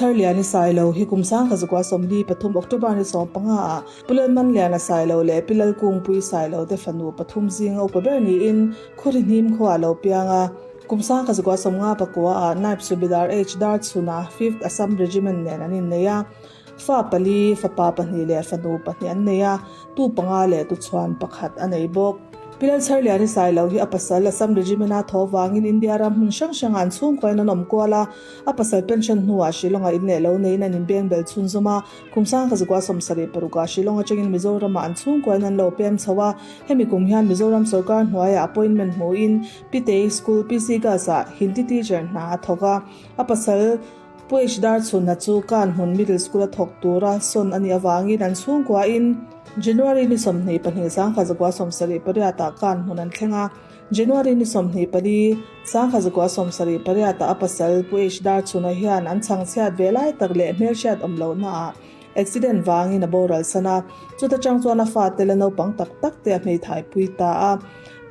Lalchharliani Sailo hi kum 1943 October ni 15 ah Pu Lalmanliana Sailo leh Pi Lalkungpui Sailo te fanu pathum zinga upa ber niin Khawrihnim khuaah a lo piang a. Kum 1959 ah Naib Subedar H Darchhuna Fifth Assam Regiment nen an innei a. Fa pali, fapa pahnih leh fanu pahnih an nei a, tu panga leh tuchhuan pakhat a nei bawk. Pi Lalchharliani Sailo hi a pasal Assam Regiment-a tho vangin India ram hmun hrang hrangah an chhungkuain an awm kual a, a pasal pension hnuah Shillong-ah in leh lo neiin an inbeng bel chhunzawm a, kum 1976 ah Shillong atangin Mizoramah an chhungkuain an lo pem chho a, hemi kum hian Mizoram sorkar hnuaiah appointment hmuhin Pitei School PC Girls-ah Hindi teacher hna a thawk a, a pasal Puish Darchhunna chu Kanhmun Middle School a thawk tura sawn a nih avangin an chhungkuain January ni 22 1978 ah Kanhmun an thleng a. January ni 24, 1978 ah a pasal Puish Darchhunna hian an chhangchhiat ve lai tak leh hmelhriat awm lohnaah accident vangin a boral san a. Chuta chang chuan a fate la naupang tak tak te a hmeithai pui ta a.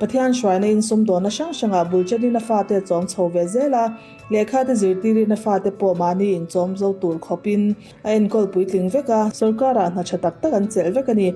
Pathian hruaina in sumdawnna hrang hrangah bul chenin a fate a chawm chho ve zel a. Lehkha te zirtirin a fate pawh mahni inchawm zo tur khawpin a enkawl puitling vek a, sorkarah hna tha tak tak an chelh vek a ni.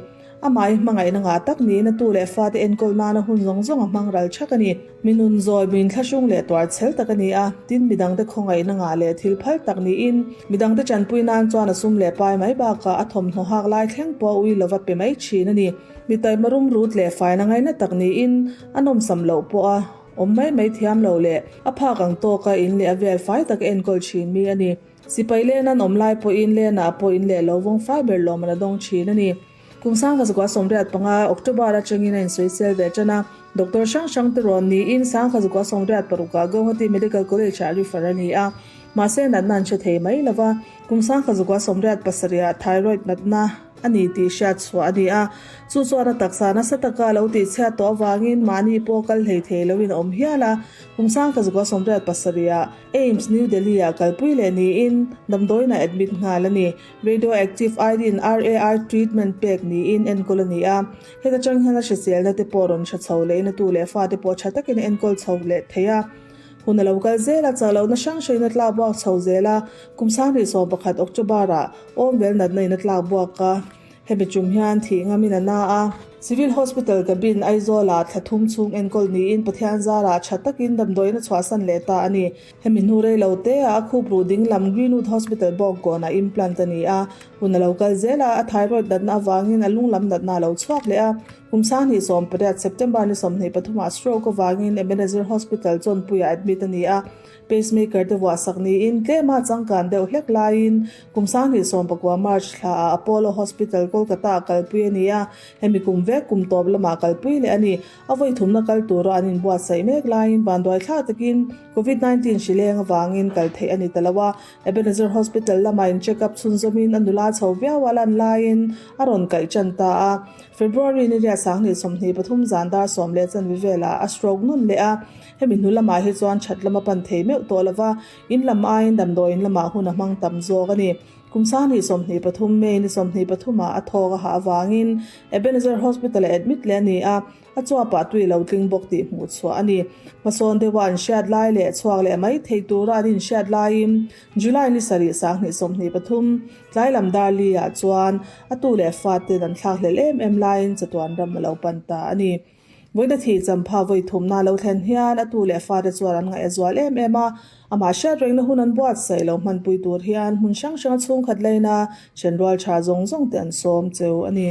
Amah hi hmangaihna ngah tak niin a tu leh fate enkawl nana hun zawng zawng a hmang ral thak a ni. Mi nun zawi, mi inthlahrung leh tuar chhel tak a ni a, tin midangte khawngaihna ngah leh thil phal tak niin midangte tanpui nan chuan a sum leh pai mai bakah a thawmhnaw hak lai thleng pawh a ui lova pe mai thin a ni. Mi taima rum rut leh faina ngaina tak niin a nawmsam loh pawh a. Awm mai mai thiam lo leh a phak ang tawka in leh a vel fai tak enkawl thin mi a ni. Sipai len an awm lai pawhin lenah pawh in leh lo vawng fai ber lawm an a dawng thin a ni. Kum 1985 October atangin a insawisel ve tan a, Doctor hrang hrang te rawn niin 1986 ah Gauhati Medical College ah refer a ni a. Mahse natna an hre thei mai lova, kum 1987 ah thyroid natna a ni tih hriat chhuah a ni a, chu chuan a taksa nasa taka lo tihchhiat tawh avangin mahni pawh kal hlei thei loin a awm hial a. Kum 1987 ah AIIMS New Delhi ah kalpui leh niin damdawiinah admit nghal a ni. Radioactive iodine, RAI, treatment pek niin enkawl a ni a, heta tang hian a hriselna te pawh rawn tha chho lehin a tu leh fate pawh tha takin a enkawl chho leh thei a. Hun a lo kal zel a, chahlohna hrang hrangin a tlak buak chho zel a, kum 2011 October-ah awmvel natna in a tlak buak a, hemi tum hian thih ngamin a na a. Civil Hospital Cabin, Aizawl-ah thla thum chhung enkawl niin Pathian zarah tha takin damdawiin a chhuahsan leh ta a ni. Hemi hnu rei lo te ah a khup ruh ding lam Greenwood Hospital bawngkawnah implant a ni a, hun a lo kal zel a, a thyroid natna avangin a lung lam natna a lo chhuak leh a. Kum 2018 September ni 23 ah stroke avangin Ebenezer Hospital Chawnpuiah admit a ni a, pacemaker te vuahsak niin tlema changkan deuh hlek laiin kum 2019 March thla ah Apollo Hospital Kolkata ah kalpui a ni a, hemi kum vek kum tawp lamah kalpui leh a ni. A vawi thumna kal tura an inbuatsaih mek laiin vanduai thla takin Covid 19 hri leng avangin kal theih a ni ta lo a, Ebenezer Hospital lamah in check up chhunzawmin a nula chho viau a lan laiin a rawn kaih tan ta a. February ni riat 2023 zan dar sawm leh chanve velah a stroke nawn leh a, hemi hnu lamah hi chuan that lama pan thei meuh tawh lova, in lam aiin damdawiin lamah hun a hmang tam zawk a ni. Kum 2023 May ni 23 ah a thawk a hah avangin Ebenezer Hospital-a admit leh a ni a, A chuapah tui lo tling bawk tih hmuh chhuah a ni. Hmasawn deuha an hriat lai leh chhuak leh mai thei tura an inhriat laiin July ni sarih 2023 tlai lam dar li ah chuan a tu leh faten an thlak hlelh em em laiin chatuan ram a lo pan ta a ni. Vawiina thih champha vawi thumna lo thlen hian a tu leh fate chuan an ngaih a zual em em a, amah hriat rengna hun an buatsaih lo hmanpui tur hian hmun hrang hranga chhungkhat laina Ṭhenrual ṭha zawng zawng te an sawm cheu a ni.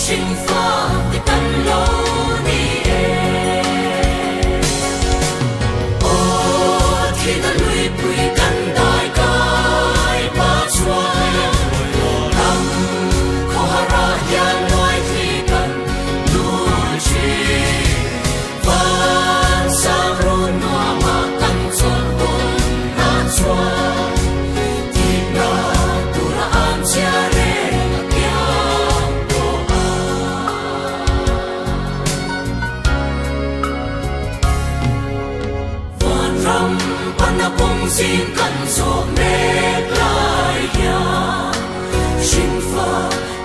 Hringfa te kan lo ni e. Aw thina luipui kan dai kai pa chuan ram khawhara hian luaithli kan nul thin. Van sang run nuama kan chawlh hun ah chuan thihna tura an chhia reng a kiang tawh a. Van ram pana kawng zing kan zawh mek lai hian hringfa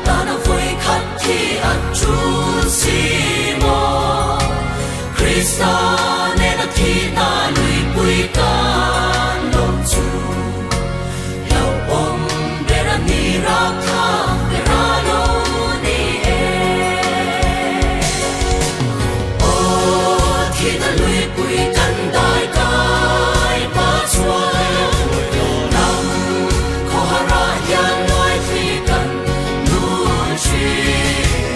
tana vawi khat khi a tul si maw? Krista nena thihna luipui kan lo chu hlauhawm ber a ni rakthlak ber a lo ni e. Aw thihna luipui kan dai kai pa chuan ram khawhara hian luaithli kan nul thin.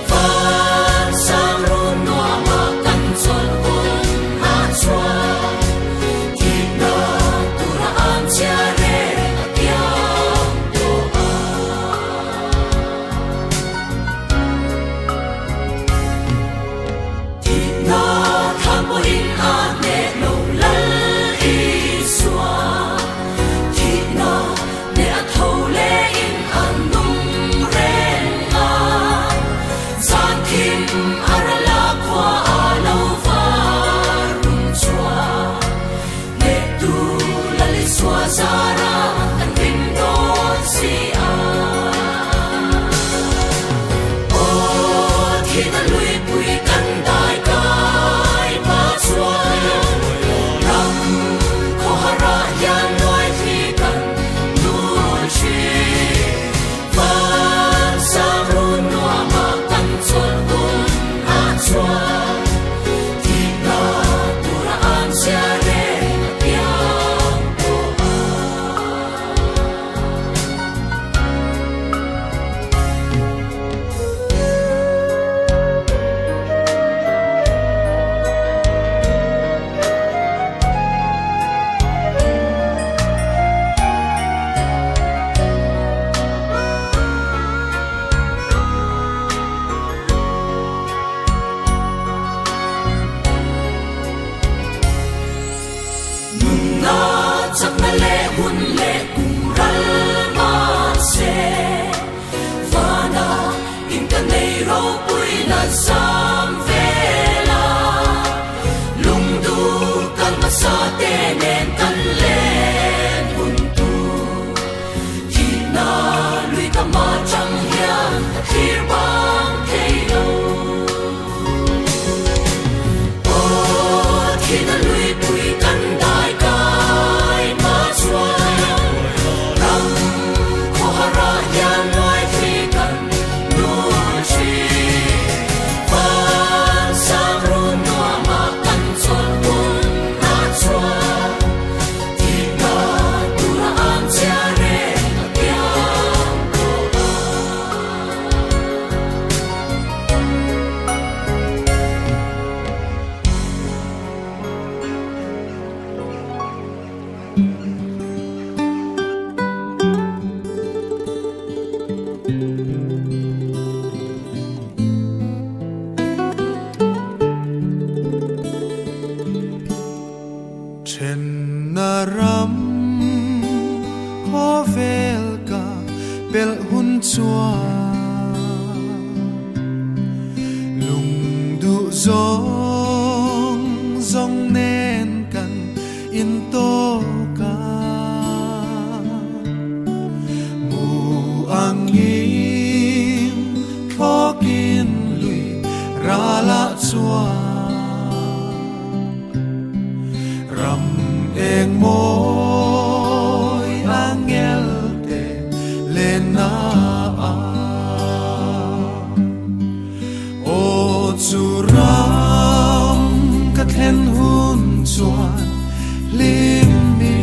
Van sang run nuama kan chawlh hun ah chuan thihna tura an chhia reng a kiang tawh a. Thihna thlan pawhin a hneh lo Lal Isua. Thihna hneh a tho leh in a nung reng a. Zan thim a ral a khua a lo var rum chuan hnehtu Lal Isua zara kan hlim dawn si a. Aw thihna luipui kan dai kai pa chuan ram khawhara hian luaithli kan nul thin. Van sang run nuama kan chawlh hun ah chuan thihna tura an chhia reng a piang tawh a. Nunna chakna leh hun leh kum ral mahse, Vana in ka nei ropui na zam vel a, lungdu kal hmasa te nen kan len hun tur. Thihna lui ka mah chang hian ka thlir bang thei lo. Aw thihna luipui kan dai kai hma chuan ram khawhara hian luaithli kan nul thin. Van sang run nuama kan chawlh hun ah chuan thihna tura an chhia reng a kiang tawh a. Thenna ram khawvel ka pelh hun chuan lung duh zawng zawng nen kan intawk a. Mu angin thlawkin lui ralah chuan ram eng mawi angel te lenna a. Aw chu ram ka thlen hun chuan hlim mi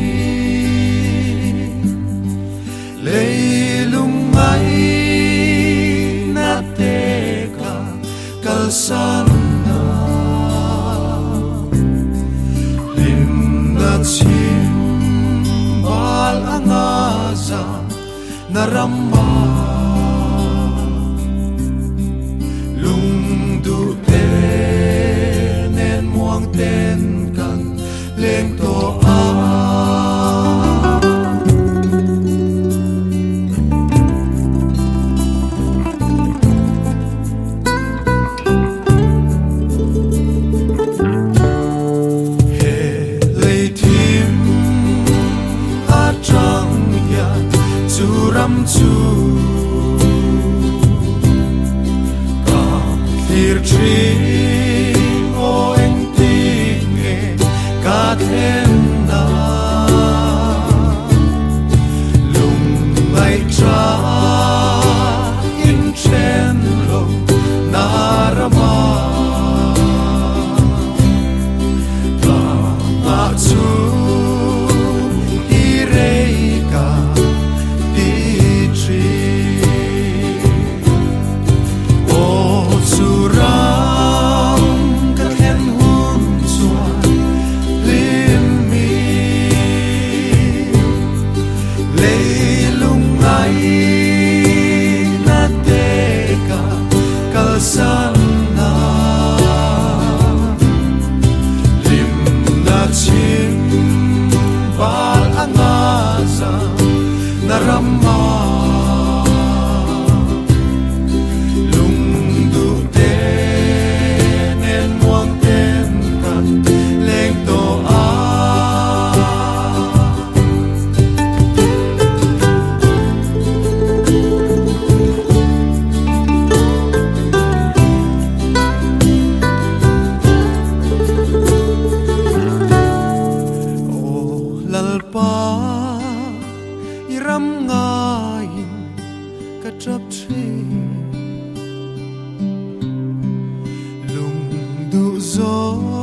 leilung ngaihna te kalsan na Hlimna chhim bal anga zam na rama Lungduh te nen muang ten kan leng tawh a. He lei thim atang hian chu ram chu ka thlir thin aw engtin nge ka thlen na Lungngai tha in then lo na rama Ka ngah chu hi rei ka ti thin. Aw chu ram ka thlen hun chuan hlim mi Leilung ngaina te ka kalsan na Hlimna chhim bal anga zam na rama Lungduh te nen muang ten kan leng tawh a. Aw Lalpa, i ram ngaiin ka tap thin. Lung duh zawng.